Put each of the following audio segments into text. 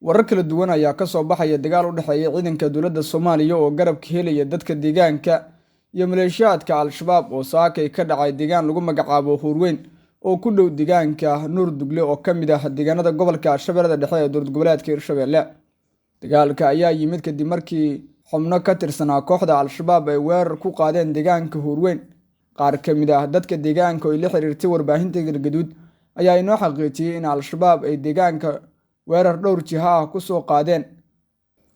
Warar kala duwan ayaa ka soo baxaya dagaal u dhexeeya ciidanka dowladda Soomaaliya oo garabka helaya dadka deegaanka iyo maleeshiyaadka Al-Shabaab oo saakay ka dhacay deegaan lagu magacaabo Huurweyn oo ku dhow deegaanka Nuur Dugle oo ka mid ah deegaanada gobolka Shabeellada Dhexe ee dowlad goboleedka Hirshabelle. Dagaalka ayaa yimid kadib markii xubno ka tirsanaa kooxda Al-Shabaab ay weerar ku qaadeen deegaanka Huurweyn. Qaar ka mid ah dadka deegaanka oo ay la xiriirtay warbaahinta Galgaduud ayaa inoo xaqiijiyey in Al-Shabaab ay deegaanka weerar dhowr jiha ah ku soo qaadeen.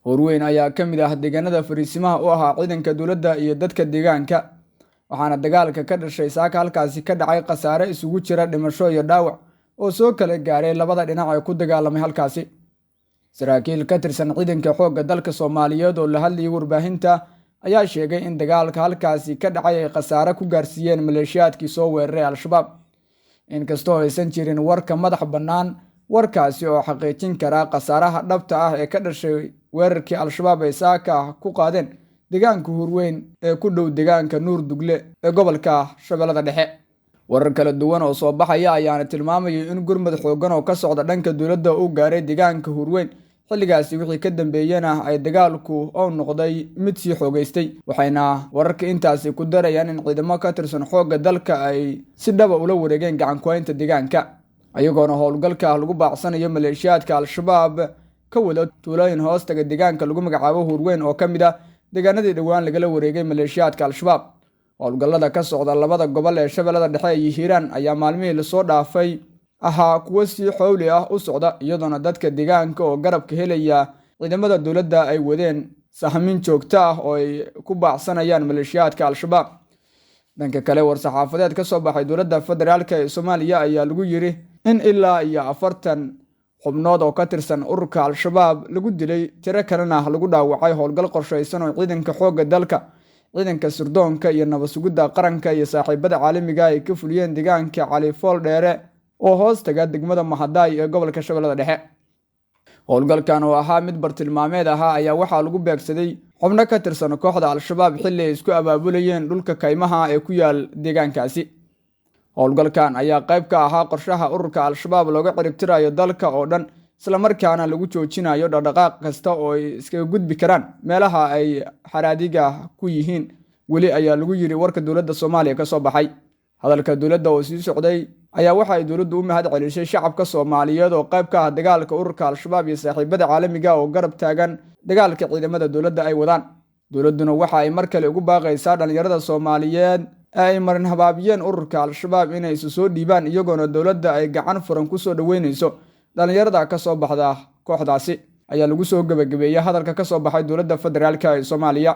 Huurweyn ayaa ka mid ah deegaanada fariisimaha u ahaa ciidanka dowladda iyo dadka deegaanka, waxaana dagaalka ka dhashay saaka halkaasi ka dhacay khasaare isugu jira dhimasho iyo dhaawac oo soo kala gaaray labada dhinac ee ku dagaalamay halkaasi. Saraakiil ka tirsan ciidanka xoogga dalka Soomaaliyeed oo la hadlayay warbaahinta ayaa sheegay in dagaalka halkaasi ka dhacay ay khasaare ku gaarsiiyeen maleeshiyaadkii soo weeraray Al-Shabaab. Inkastoo aysan jirin warka madax bannaan warkaasi oo xaqiijin kara khasaaraha dhabta ah ee ka dhashay weerarkii Al-Shabaab ay saaka ku qaadeen deegaanka Huurweyn ee ku dhow deegaanka Nuur Dugle ee gobolka Shabeellada Dhexe. Warar kala duwan oo soo baxaya ayaana tilmaamayay in gurmad xooggan oo ka socda dhanka dowladda uu gaaray deegaanka Huurweyn xilligaasi wixii ka dambeeyena ay dagaalku oo noqday mid sii xoogaystay, waxayna wararka intaasi ku darayaan in ciidamo ka tirsan xoogga dalka ay si dhaba ula wareegeen gacan ku-haynta deegaanka, ayagoona howlgalka lagu baacsanayo maleeshiyaadka Al-Shabaab ka wada tuulooyin hoostaga deegaanka lagu magacaabo Huurweyn oo ka mid ah deegaanadii dhowaan lagala wareegay maleeshiyaadka Al-Shabaab. Howlgallada ka socda labada gobol ee Shabeellada Dhexe iyo Hiiraan ayaa maalmihii lasoo dhaafay ahaa kuwo si xowli ah u socda, iyadoona dadka deegaanka oo garabka helaya ciidamada dowladda ay wadeen sahmin joogto ah oo ay ku baacsanayaan maleeshiyaadka Al-Shabaab. Dhanka kale, war-saxaafadeed ka soo baxay dowladda federaalk ee Soomaaliya ayaa lagu yiri in ilaa iyo 40 xubnood oo ka tirsan ururka Al-Shabaab lagu dilay, tiro kalena lagu dhaawacay howlgal qorshaysan oo ciidanka xoogga dalka, ciidanka sirdoonka iyo nabad sugidda qaranka iyo saaxiibada caalamiga ay ka fuliyeen deegaanka Cali Fool Dheere oo hoos taga degmada Mahadaay ee gobolka Shabeellada Dhexe. Howlgalkan oo ahaa mid bartilmaameed ahaa ayaa waxaa lagu beegsaday xubno ka tirsan kooxda Al-Shabaab xilli ay isku abaabulayeen dhulka kaymaha ee ku yaal deegaankaasi. Howlgalkan ayaa qayb ka ahaa qorshaha ururka Al-Shabaab looga ciribtirayo dalka oo dhan, islamarkaana lagu joojinayo dhaqdhaqaaq kasta oo ay iskaga gudbi karaan meelaha ay xaraadiga ku yihiin. Weli ayaa lagu yiri warka dowladda Soomaaliya ka soo baxay. Hadalka dowladda oo sii socday ayaa waxa ay dowladdu u mahad celisay shacabka Soomaaliyeed oo qayb ka ah dagaalka ururka Al-Shabaab iyo saaxiibada caalamiga oo garab taagan dagaalka ciidamada dowladda ay wadaan. Dowladduna waxa ay mar kale ugu baaqaysaa dhalinyarada Soomaaliyeed ee ay marin habaabiyeen ururka Al-Shabaab inay isu soo dhiibaan, iyagoona dowladda ay gacan furan ku soo dhoweynayso dhalinyarada ka soo baxda kooxdaasi, ayaa lagu soo gebagabeeyey hadalka ka soo baxay dowladda federaalk ee Soomaaliya.